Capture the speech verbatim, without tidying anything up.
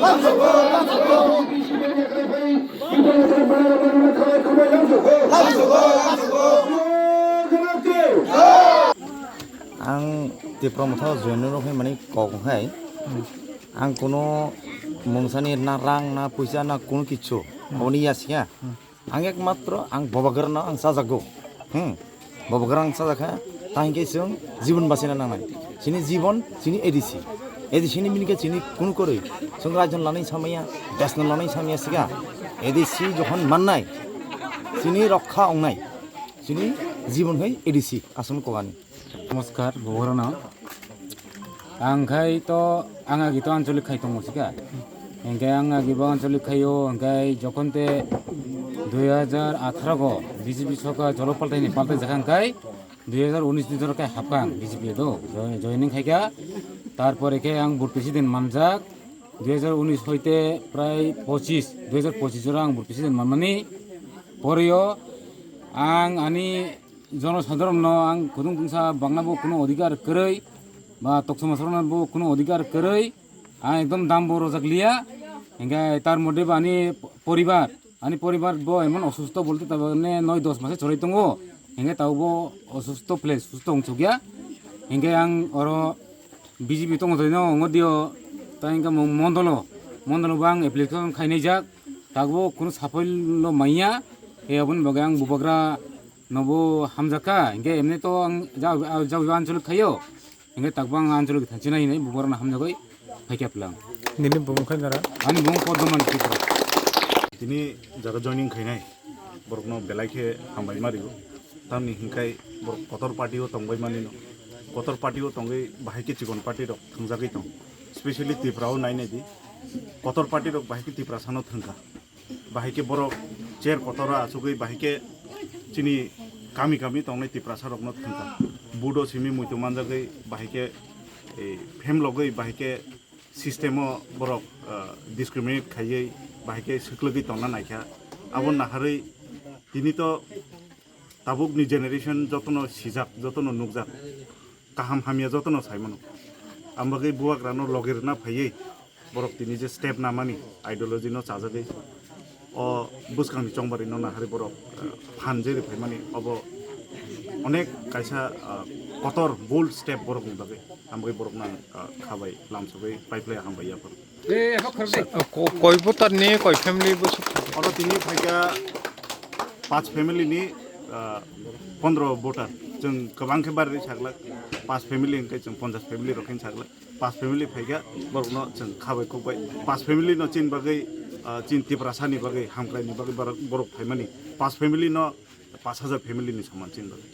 Ang Tipra Motha join rok hai mani kok hai. Ang kuno mungsani na rang na puisa na kuno kichu. Aboni ya siya. Ang ekmatro ang bobagrano ang sajago. Hmm. Bobagrano ang sajak kha, ta hinkhe chwng jibon bachina nangnai. Chini jibon, chini A D C. A D C ni minikhe chini kunu kwrwi. Chwng rajno lanai samaya, desno lanai samaya siga. A D C jokhon mannai, chini rokha ongnai. Chini jibon hai A D C, aswk kokani. Namaskar, bobagrano. Ang khai to, ang agi to ancholik khai tongo sika. Hingke ang agi bo ancholik khaio, hingke jokhon te dui hajar atharo go B J P soka jolo paltai ni paltai jakha hingkai dui hajar unis ni joro kai hapkang B J P do join-, joining khaika. Tarpore ke ang board president manjak dui hajar unis hoite prai pochis, dui hajar pochis jora ang board president manmani. Porio ang ani jono sadharon no ang khudung tungsa bangna bo kuno odhikar kwrwi ba tokchoma sorona bo kuno odhikar kwrwi. Ang ekdom dam bo rojak liya. Hingke tar modhe bo ani poribar, ani poribar bo emon osusto bolte tabane noi dos mase choroi tongo. Hingke tabo bo osusto plus susto wng sukya. Hingke ang oro B J P tongo twi no ongo dio ta hingke mo-, mondolo, mondolo bo ang application khainai jak. Tabuk kunu saphoi lo manya, e aboni bagwi ang bubagra nobo hamjakha, hingke emni to ang ja, ja, ja, anchalik thaio, hingke tabuk ang anchalik thanchina hinwi bubagra no hamjagwi phaikha plang. Nini bumung khe nara? Ani bumung Poddoman Tripura. Tini jaga joining khainai, borokno belai khe hambai ma rio. Tamni hinkhai borok kotor party o tongbai mani no. Kotor party o tongwi bahai khe chikon party rok thwngjagwi tong. Specially Tripura o nai nai di. Kotor party rok bahai khe Tiprasa no thwngkha. Bahai khe borok chair kotor o achugwi bahai khe chini kami kami tongnai Tiprasa rokno thwngkha. Budo simi muitu manjagwi bahai khe, eh, phemlogwi bahai khe system o borok, ah, discriminate khaiwi bahai khe swklwgwi tongna naikha. Abo naharwi tini to tabukni generation jotono sijak, jotono nukjak, kaham hamya jotono saimano. Ang bagwi bubagrano logi rwna phaiwi borok tini je step namani ideology no chajagwi o bwskangni chongbarino naharwi borok, eh, phan jeri phaimani obo onek kaisa, eh, kotor bold step borokni bagwi. Ang bagwi borokno ang, eh, khabai lamsogwi paiphlai hambai yaphar. Ko-, koi voter ni, koi family bo suk. Oro tini phaikha panch family ni, ah, pondro voter. Chwng kwbang khe bari saglak. Panch family hwnkhe chwng ponchash family rok khe saglak. Panch family phaikha, borokno chwng khabai khukbai. Panch family no chini bagwi, ah, chini Tiprasa ni bagwi, hamkrai ni bagwi borok, borok phaimani. Panch family no panch hajar family ni soman chini bagwi.